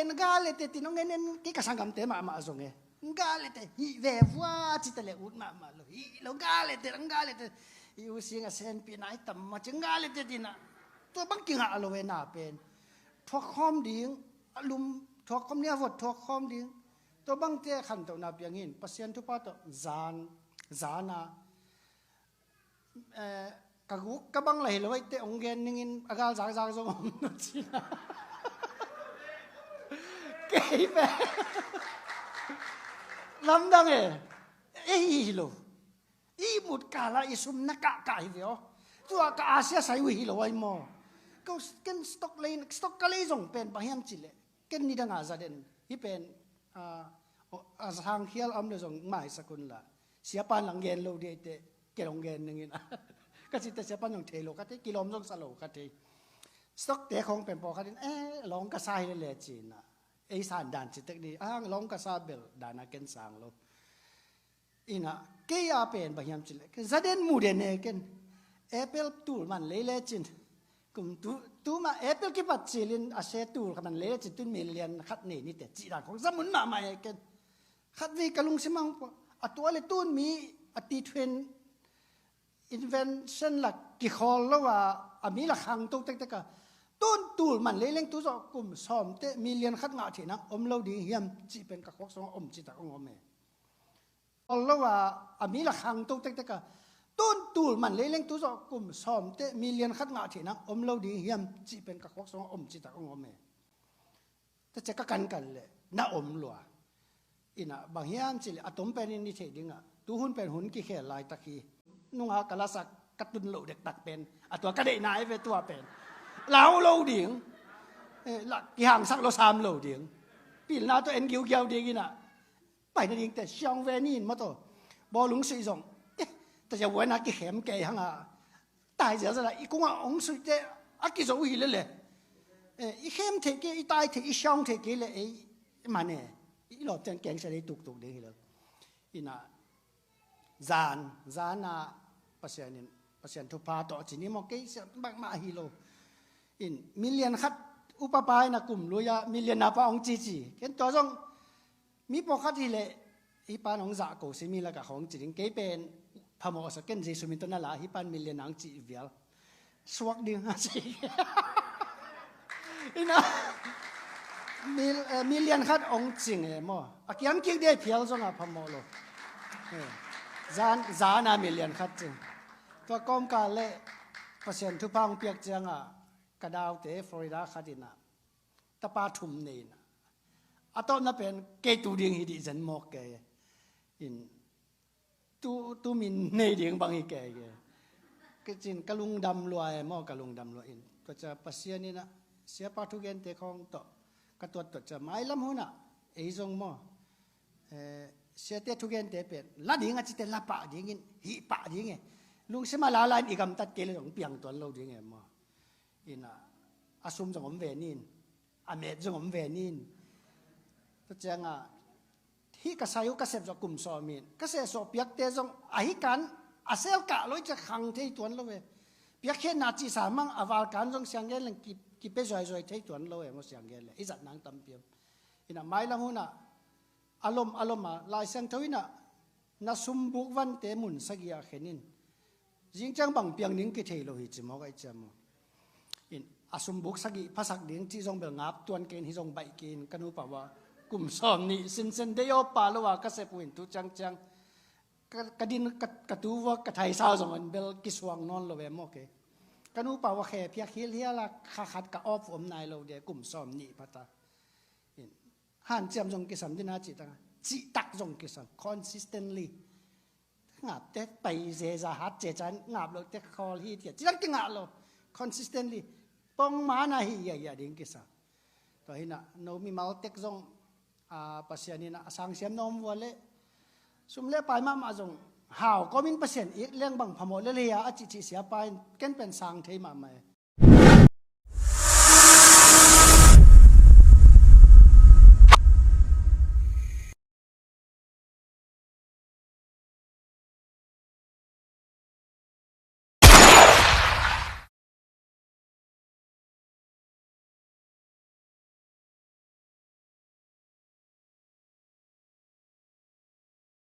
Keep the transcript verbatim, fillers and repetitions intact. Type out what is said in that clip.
Nga le te tin ong en en, kei ka sanggamte mahmah zong e. Nga le te hih ve vua ci ta le ut mahmah lo. Hih lo nga le te, nga le te. I u sing a senpi nai tam ma ci nga le te tin a. Tua bang kingah lo e na pen. Thuak khawm ding, a lum thuak khawm ding, a vot thuak khawm ding. Tua bangte khantohna piang in, Pasian thupha tawh zan, zan a, eh, ka guk ka bang la hi lo, eite ong gen ningin a gal zakzak zong om na cina. Kei pe. Lamdang e. Ei hi lo. I mut kala i sum na kahkah hi ve aw. Tua ka asia sai uh hi lo ai maw. Ko ken stock lei, stock ka lei zong pen bang hiam ci le. Ken nidanga za den. Hi pen, a, a sangkhial a om le zong maisak un la. Siapan lang gen lo dei te, ke long gen ningin. Ka ci te siapan zong thei lo ka thei, kilawm zong sa lo ka thei. Stock te khong pen pawlkhat in, eh, lawng ka sa hi le le cina. Ei san dan ci tek ni, a hang lawng ka sa bel, dan a ken sang lo. Ina, kei a pen bang hiam ci le, ken za den mu den e ken. Apple tul man lei le cin. Kum tu, tu ma Apple kipat cilin a se tul ka man lei le cin, tun million khat nei ni te, ci dan khong za mun mahmah e ken. Khat vei ka lungsim ang pua. A tua le tun mi a ti thuen invention la kikhawl lo a, a mi la khangto tektek a. Tun tul man lei leng tu zawh kum sawm te million khat ngah theih nang om lo ding hiam cih pen ka khawk sawng a om citak ong om e. Khawl lo a, a mi la khangto tektek a. Tun tul man lei leng tu zawh kum sawm te million khat ngah theih nang om lo ding hiam cih pen ka khawk sawng a om citak ong om e. Tua ciah ka kankan le na om lua. Ina bang hiam ci le a tom pen in i thei ding a, tu hun pen hun kikhel laitak hi. Nunga ka lasak ka tun lo dektak pen a tua ka deihna e ve tua pen. Lau lo ding. Eh, la kihangsak lo sam lo ding. Pilna tawh en giugiau ding ina. Pai nading te siang ve ni in maw taw. Bawlung suih zong. Eh, ta zia vuaina kikhem kei hang a. Tai ziazat a i kungah hong suih te a kizo uh hi lele. Eh, i khem theih kei, i tai theih, i siang theih kei le ei man e. I lawp ciang keng sia dei tuktuk ding hi lo. Ina zan, zan a Pasian in, Pasian thupha tawh ci ni maw kei sia bangmah hi lo. In million khat upa pa in a kum lui a million a pa hong cici. Ken tua zong mi pawlkhat hi leh, hi pan hong zah ko si mi lakah hong ci ding. Kei pen phamawh sa ken Jesu min tawh na la, hi pan million ang cih vial. Suak ding a si. Ina, mil, eh, million khat hong cing e maw. A kiam kik dei phial zong a phamawh lo. Eh, zan, zan a million khat cing. Tua kawmkal le Pasian thupha hong piak ciang a, ka daute Florida khat ina. Tapa thum nei na. A tawpna pen kei tu ding hi dih zen mawk kei. In tu, tu min nei ding bang hi kei kei. Kei cin ka lungdam lua e maw, ka lungdam lua in. Tua cia Pasian ina siapa thugente khawng tawh ka tuat tuat cia mailam huna ei zong maw. Eh, siate thugente pen la ding a cite la pah dingin, hih pah ding e. Lungsima lala in i gamtat kei le zong piang tuan lo ding e maw. Ina a sum zong om ve nin, a met zong om ve nin. Tua cianga hih ka sai uh ka sep zawh kum sawm in ka sehsawh piakte zong ahi kan a sel kah lo i ciak khang thei tuan lo ve. Piakkhiatna cihsa mang a val kan zong sianggen leng ki, kipia zuaizuai thei tuan lo e maw sianggen le i zat nang tampi om. Ina mailam huna a lom a lom a Lai Siangtho ina na sumbuk vante mun sagih ah khen in. Zing ciang bang piang ding kithei lo hi ci mawk a i ciam maw. In a sumbuk sagih phasak ding cih zong bel ngap tuan kei in hi zong baih kei in ka nupa ua kum sawm nih sinsen dei awpa lo a ka sep uh in tu ciangciang ka, ka din ka, ka tu vua ka thaisau zong in bel kisuang nawn lo ve maw kei. Ka nupa ua khe phiak hilhial a kha khat ka awp uh om nai lo de kum sawm nih phata. In hanciam zong kisam dina cih tanga cihtak zong kisam consistently. Ngapte pai zeza hat cecan ngap lote khawl hi tia cilang kingah lo. Consistently pongmana hi iaiah ding kisam. Tua hina no mimal tek zong a Pasian ina a sangsiam na om vua le sum le pai mahmah zong hau kawmin Pasian ik leng bang phamawh lelei a a cihcih siapa in ken pen sang thei mahmah e.